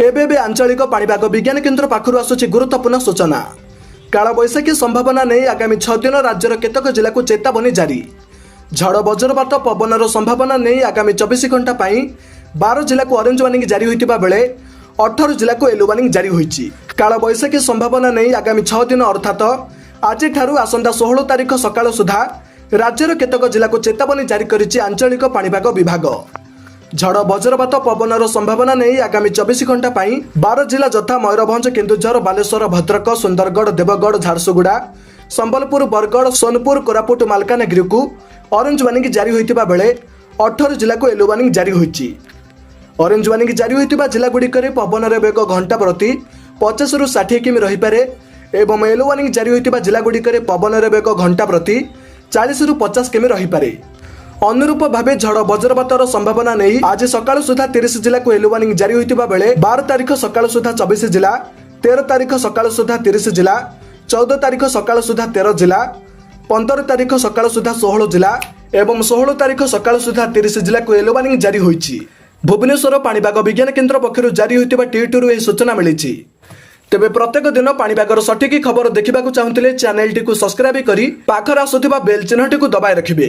ଏବେ ଏବେ ଆଞ୍ଚଳିକ ପାଣିପାଗ ବିଜ୍ଞାନ କେନ୍ଦ୍ର ପାଖରୁ ଆସୁଛି ଗୁରୁତ୍ୱପୂର୍ଣ୍ଣ ସୂଚନା। କାଳବୈଶାଖୀ ସମ୍ଭାବନା ନେଇ ଆଗାମୀ 6 ଦିନ ରାଜ୍ୟର କେତେକ ଜିଲ୍ଲାକୁ ଚେତାବନୀ ଜାରି। ଝଡ଼, ବଜ୍ରପାତ, ପବନର ସମ୍ଭାବନା ନେଇ ଆଗାମୀ 24 ଘଣ୍ଟା ପାଇଁ 12 ଜିଲ୍ଲାକୁ ଅରେଞ୍ଜ ୱାର୍ଣ୍ଣିଂ ଜାରି ହୋଇଥିବା ବେଳେ 18 ଜିଲ୍ଲାକୁ ୟେଲୋ ୱାର୍ଣ୍ଣିଂ ଜାରି ହୋଇଛି। କାଳବୈଶାଖୀ ସମ୍ଭାବନା ନେଇ ଆଗାମୀ 6 ଦିନ, ଅର୍ଥାତ ଆଜିଠାରୁ ଆସନ୍ତା 16 ତାରିଖ ସକାଳ ସୁଦ୍ଧା ରାଜ୍ୟର କେତେକ ଜିଲ୍ଲାକୁ ଚେତାବନୀ ଜାରି କରିଛି ଆଞ୍ଚଳିକ ପାଣିପାଗ ବିଭାଗ। ଝଡ଼, ବଜ୍ରପାତ, ପବନର ସମ୍ଭାବନା ନେଇ ଆଗାମୀ 24 ଘଣ୍ଟା ପାଇଁ 12 ଜିଲ୍ଲା ଯଥା ମୟୂରଭଞ୍ଜ, କେନ୍ଦୁଝର, ବାଲେଶ୍ୱର, ଭଦ୍ରକ, ସୁନ୍ଦରଗଡ଼, ଦେବଗଡ଼, ଝାରସୁଗୁଡ଼ା, ସମ୍ବଲପୁର, ବରଗଡ଼, ସୋନପୁର, କୋରାପୁଟ, ମାଲକାନଗିରିକୁ ଅରେଞ୍ଜ ୱାର୍ଣ୍ଣିଂ ଜାରି ହୋଇଥିବା ବେଳେ 18 ଜିଲ୍ଲାକୁ ୟେଲୋ ୱାର୍ଣ୍ଣିଂ ଜାରି ହୋଇଛି। ଅରେଞ୍ଜ ୱାର୍ଣ୍ଣିଂ ଜାରି ହୋଇଥିବା ଜିଲ୍ଲାଗୁଡ଼ିକରେ ପବନର ବେଗ ଘଣ୍ଟା ପ୍ରତି 50ରୁ 60 କିମି ରହିପାରେ ଏବଂ ୟେଲୋ ୱାର୍ଣ୍ଣିଂ ଜାରି ହୋଇଥିବା ଜିଲ୍ଲାଗୁଡ଼ିକରେ ପବନର ବେଗ ଘଣ୍ଟା ପ୍ରତି 40ରୁ 50 କିମି ରହିପାରେ। ଅନୁରୂପ ଭାବେ ଝଡ଼, ବଜ୍ରପାତର ସମ୍ଭାବନା ନେଇ ଆଜି ସକାଳ ସୁଦ୍ଧା 30 ଜିଲ୍ଲାକୁ ୟେଲୋ ୱାର୍ଣ୍ଣିଂ ଜାରି ହୋଇଥିବା ବେଳେ 12 ତାରିଖ ସକାଳ ସୁଦ୍ଧା 24 ଜିଲ୍ଲା, 13 ତାରିଖ ସକାଳ ସୁଦ୍ଧା 30 ଜିଲ୍ଲା, 14 ତାରିଖ ସକାଳ ସୁଦ୍ଧା 13 ଜିଲ୍ଲା, 15 ତାରିଖ ସକାଳ ସୁଦ୍ଧା 16 ଜିଲ୍ଲା ଏବଂ 16 ତାରିଖ ସକାଳ ସୁଦ୍ଧା 30 ଜିଲ୍ଲାକୁ ୟେଲୋ ୱାର୍ଣ୍ଣିଂ ଜାରି ହୋଇଛି। ଭୁବନେଶ୍ୱର ପାଣିପାଗ ବିଜ୍ଞାନ କେନ୍ଦ୍ର ପକ୍ଷରୁ ଜାରି ହୋଇଥିବା ଟ୍ୱିଟରୁ ଏହି ସୂଚନା ମିଳିଛି। ତେବେ ପ୍ରତ୍ୟେକ ଦିନ ପାଣିପାଗର ସଠିକ ଖବର ଦେଖିବାକୁ ଚାହୁଁଥିଲେ ଚ୍ୟାନେଲଟିକୁ ସବସ୍କ୍ରାଇବ କରି ପାଖରେ ଆସୁଥିବା ବେଲ୍ ଚିହ୍ନଟିକୁ ଦବାଇ ରଖିବେ।